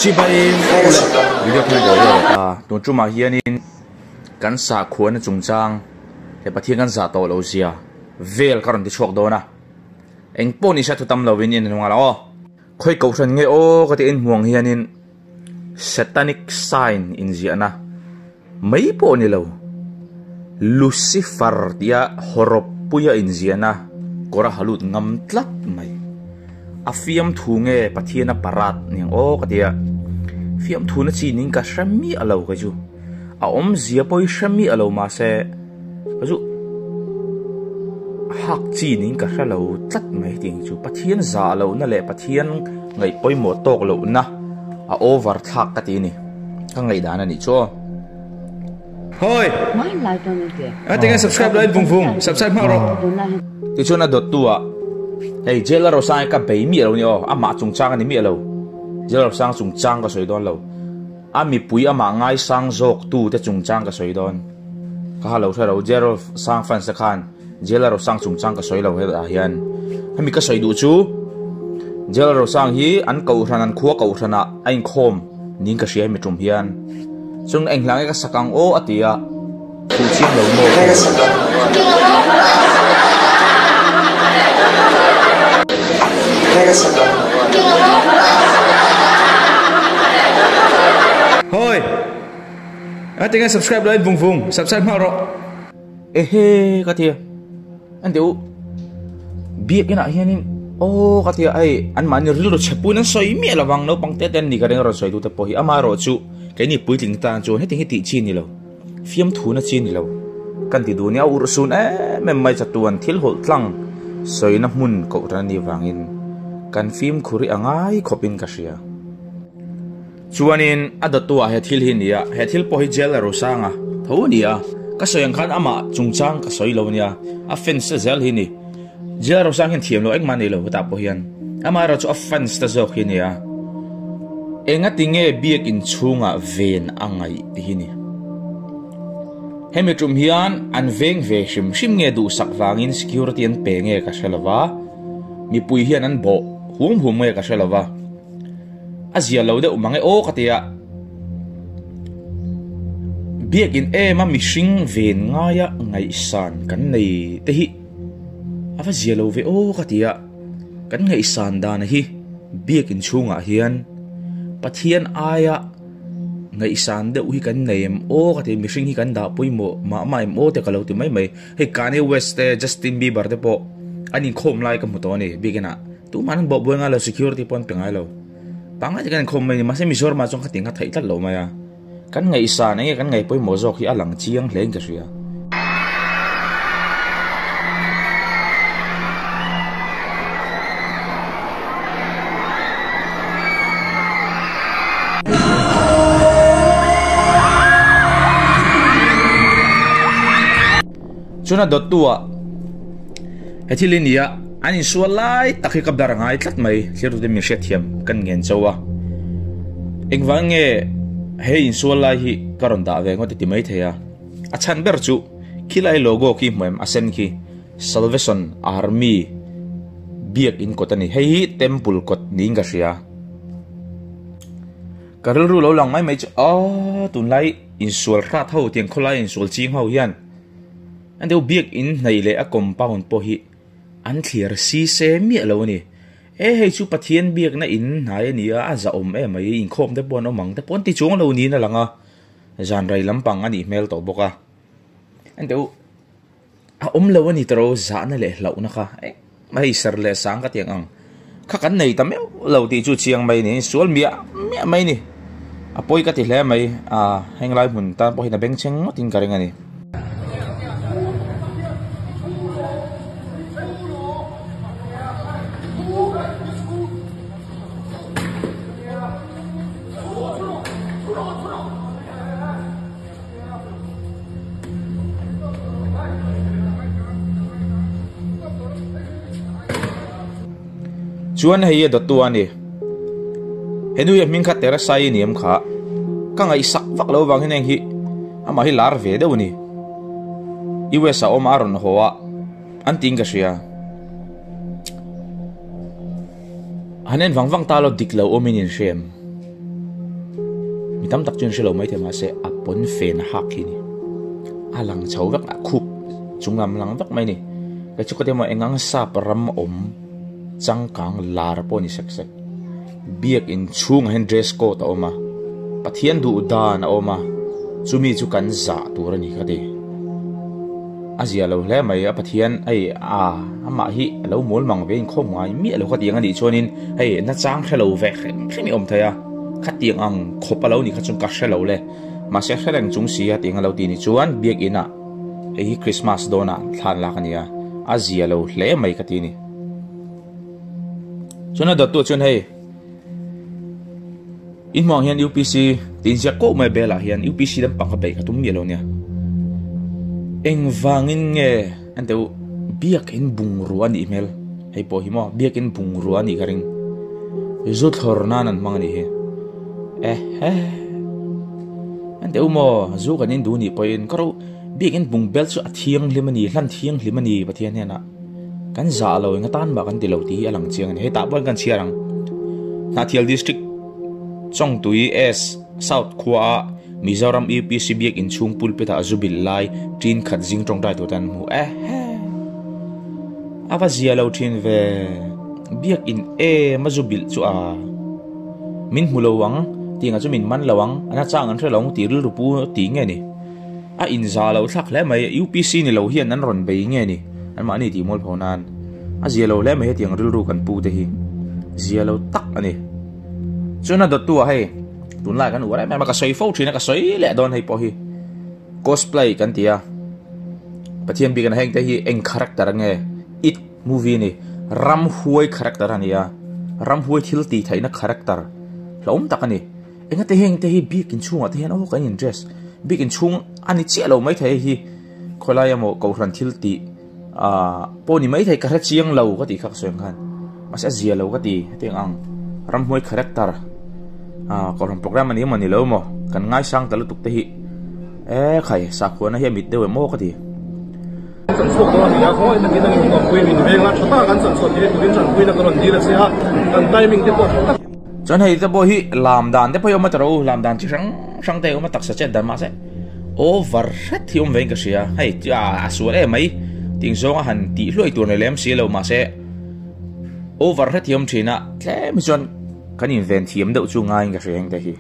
Chibai ule video thar dawl dawl ta tun tumah hianin kan sakhuana chungchang leh Pathian kan zah tawh loh zia vel ka rawn ti chhuak dawn a eng pawh ni se thu tam lovin in hnung a lang aw. Khawi kohhran nge aw ka ti inhmuang hianin Satanic sign inziahna mai pawh ni lo Lucifer tia hawrawp puia inziahna kawr a ha lut ngam tlat mai. A fiamthu nge Pathian a parat ni ang aw ka ti a, fiamthu na chi ning ka hre miah lo kei chu. A awmzia pawh hi hre miah lo mahse ka chu hak chi ning ka hre lo tlat mai tih ang chu. Pathian zah lohna leh Pathian ngaih pawimawh tawk lohna a over thlak ka ti a ni. Ka ngaihdan a nih chu aw. Hawi! A tinge subscribe lo en vung vung, subscribe hmak rawh. Tichuan a dawttu ah hei Jail Rosang hi ka bei miah lo ni aw, amah chungchang a ni miah lo, Jail Rosang chungchang ka sawi dawn lo, a mipui amah ngaisang zawk tu te chungchang ka sawi dawn, ka ha lo hre lo, Jail Rosang fans te khan Jail Rosang chungchang ka sawi lo hetah hian, hemi ka sawi duh chu Jail Rosang hi an kohhran an khua kohhran ah a inkhawm niin ka hria hemi tum hian. Chung eng hla nge ka sak ang aw a ti a, thu chiang lo maw ka Hawi! A tinge subscribe lo en vung vung, subscribe hmak rawh. Ehe ka ti a, an ti u biakin ah hianin aw ka ti a hei anmahni rilru chhe puiin an sawi miah lo vang naupang te te an ni ka ring a rawn sawi tu te pawh hi amaherawh chu keini puitling tan chuan heti hi tih chi a ni lo fiamthu na chi a ni lo kan ti duh nia urhsun em em mai chatuan thil hawlh tlang sawina hmun kohhran a nih vangin kan fimkhur hi a ngai khawpin ka hria. Chuanin a dawttuah he thil hi a ni a, he thil pawh hi jail a rosang a, tho a ni a, ka sawi ang khan amah chungchang ka sawi lo a nia, a fans te zel hi a ni. Jail rosang hian thiam loh engmah a nei lo hetah pawh hian, amaherawh chu a fans te zawk hi a ni a. Engati nge biakin chhungah ven a ngaih tih hi a ni. Hemi tum hian an veng ve hrim hrim nge duhsak vangin security an pe nge ka hre lo va, mipui hian an bawh hum hum nge ka hre lo va. A zia lo deuh mang e aw ka ti a. Biakin em a mihring ven ngaia ngaihsan kan nei te hi a va zia lo ve aw ka ti a. Kan ngaihsan dan hi biakin chhungah hian Pathian aia ngaihsan deuh hi kan nei em aw ka ti a, mihring hi kan dah pawimawh mah mah em aw te ka lo ti mai mai. Hei Kanye West te Justin Bieber te pawh an inkhawm lai ka hmu tawh a ni biakinah. Tumah an bawh buai ngai lo, security pawh an pe ngai lo. Pangngai takin an khawm mai a ni, mahse Mizoramah chuan khatin kha theih tlat lo mai a. Kan ngaihsan enge kan ngaih pawimawh zawk hi a lang chiang hle in ka hria. Chuan a dawttu ah he thil hi ni a, an insual lai tak hi ka ber ngai tlat mai, thlir tute min hriatthiam kan ngen chauh a. Engvang nge he insual lai hi ka rawn dah ve ngawt i ti mai thei a, a chhan ber chu khilai logo khi hmu em a sen khi Salvation Army biak in kawt a ni, hei hi temple kawt niin ka hria. Ka rilru lo lang mai mai chu aw tunlai insual hrat ho tiang khawlai insual ching ho hian an deuh biak in hnaih leh a compound pawh hi an thliar si se miah lo a ni. E hei chu Pathian biakna in hnai a ni a, a zahawm em mai, inkhawm te pawh an awm ang te pawh an ti chuang lo niin a lang a, zan rei lampang a nih hmel tawh bawk a. An deuh A awm lo a ni tawh zahna leh hlauhna kha hei ser leh sang ka tiang ang kha kan nei ta meuh lo tih chu chiang mai ni sual miah miah mai ni a pawi ka ti hle mai a heng lai hmun tan pawh hian a bengchheng ngawt in ka ring a ni. Chuan hei a dawttu a ni. He nu hi a hming kha Teresa-i a ni em kha? Ka ngaihsak vak lo vang hian heng hi amah hi lar ve deuh a ni. US ah awm a a rawn haw a an tiin ka hria. Han en vang vang ta lo dik lo awmin inhria em? Mi tam tak chuan hre lo maithei mahse a pawnfen a hak hi a ni. A lang chho vek a khup chunglam lang vek mai a ni. Kei chu ka ti emaw engang sap ram awm changkang lar pawh a ni sek sek. Biak inchhungah hian dress code a awm a, Pathian duh dan a awm a, chumi chu kan zah tur a ni ka ti. A zia lo hle mai a Pathian hei a amah hi a lo mawl mang ve inkhawm ngai miah lo khatiang a nih chuanin hei nachang hre lo ve hrim hrim i awm thei a, khatiang ang khawp a lo nih kha chuan ka hre lo le. Mahse hre reng chung si a tiang a lo ti ni chuan biak inah hei hi Christmas dawnah thlan lak a ni a, a zia lo hle mai ka ti a ni. Chuan a dawttu chuan hei in hmuh ang hian UPC tih inziak koh mai belah hian UPC lampang kha beih ka tum miah lo nia. Engvangin nge an teh u biakin bungrua a nih hmel hei pawh hi maw biakin bungrua a nih ka ring. Zu thlawr nan an hmang a nih hi. Ehe an teh u maw zu kan in duh nih pawhin ka ro biakin bungbel chu a thianghlim a ni hlan thianghlim a ni Pathian hnenah. Kan zah lo eng atan mah kan ti lo tih hi a lang chiang a ni. Hei tah pawh kan chhiar ang. Hnahthial District Chawngtui S South khuaah Mizoram UPC biak inchhung pulpit ah zu bilh lai ṭin khat zing tawngtai tur te an hmu. Ehe! A va zia lo ṭhin ve. Biak in em a zu bilh chu a min hmu lo ang tih ang chu min man lo ang, a nachang an hre lo ang tih rilru pu tih nge ni. A inza lo thlak hle mai, UPC ni lo hian an rawn bei nge ni, anmahni tih mual pho nan. A zia lo hle mai hetiang rilru kan pu te hi, zia lo tak a ni. Chuan a dawttu ah hei, tunlai kan uar em em a, ka sawi fo thin a, ka sawi leh dawn hei pawh hi, cosplay kan ti a, Pathian biakna heng te hi eng character nge, it movie a ni, ramhuai character a ni a, ramhuai thil tih theihna character hlauhawm tak a ni. Engate heng te hi biak inchhungah te hian aw kan in dress biak inchhung a ni chiah lo maithei hei hi khawilai emaw kohhran thil tih ah pawh ni maithei ka hre chiang lo ka tih kha ka sawi ang khan mahse a zia lo ka ti hetiang ang ramhnuai character ah kohhran program a ni emaw ni lo emaw kan ngaisang ta lutuk te hi e khai sakhuana hi a mit deuh em aw ka ti. Kan chhuak dawn a ni a, khawngaih takin an inawmpui min veng a, tha taka kan chan chhuah tir turin tanpuina ka rawn dil a che a, kan timing te pawh tha tak. Chuan hei te pawh hi lam dan te pawh hi awm a tawrh u, lam dan chi hrang hrang te awm a taksa chet dan mahse over hret hi awm vein ka hria, hei a sual em mai ting zawnga han tih hluai tur nei lem si lo mahse over hret hi awm thin a, tlem hi chuan kan inven thiam deuh chu ngaiin ka hria heng te hi.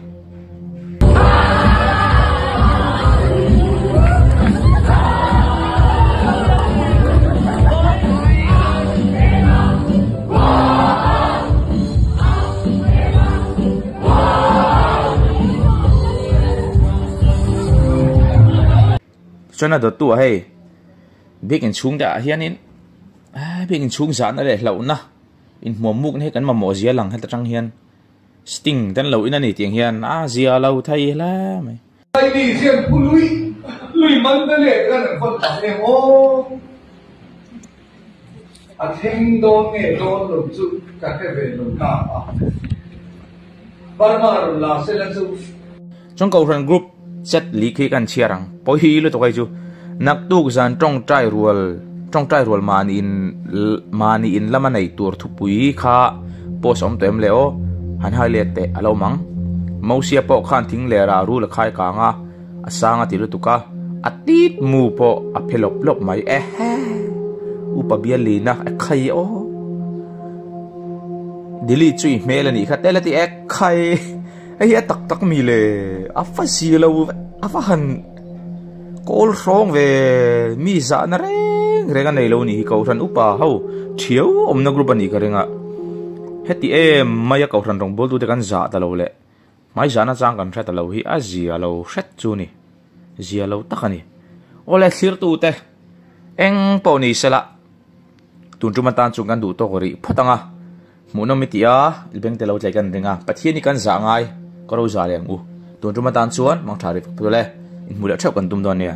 Chuan a dawttu ah hei biak inchhung te ah hianin biak inchhung zahna leh hlauhna inhmuam mukna hi kan mamawh zia lang heta tang hian sting te an lo in a ni tih ang hian a zia lo thei hle mai. Laimi hian pu lui lui man te leh kan an vawn tak em aw. A thleng dawn nge dawn lo chu ka hre ve lo ta a. Burma rawn la sela chu. Chuan Kohhran Group chat leak hi kan chhiar ang. Pawi lutuk hei chu. Naktuk zan tawngtai rual tawngtai rual mahni in mahni in lama nei tur thupui kha post a awm tawh em le aw. Han hai let teh a lo awm ang. Mosia pawh khan thing leh rah rul a khai kang a. A sang a ti lutuk a, a tit mu pawh a phe lawp lawp mai. Ehe! Upa bialina e khai aw. Delete chu i hmel a nih kha tel a ti e khai. Hei hi a tak tak mi le, a fa si lo a va han kawl hrawng ve mi zahna reng reng a nei lo nih hi Kohhran upa ho thiau awmna group a nih ka ring a. Heti em mai a Kohhran rawngbawltute kan zah ta lo le. Hmai zahna chang kan hre ta lo hi a zia lo hret chu ni. Zia lo tak a ni. Awle thlirtute eng pawh ni sela tun tum atan chuan kan duh tawk rih phawt ang a. Hmuhnawm i tih a, i beng te lo tlei kan ring a. Pathian hi kan zah ngai, ka ro zah leh ang u. Tun tum atan chuan mangtha rih fak phawt ule, inhmuh leh theuh kan tum dawn nia.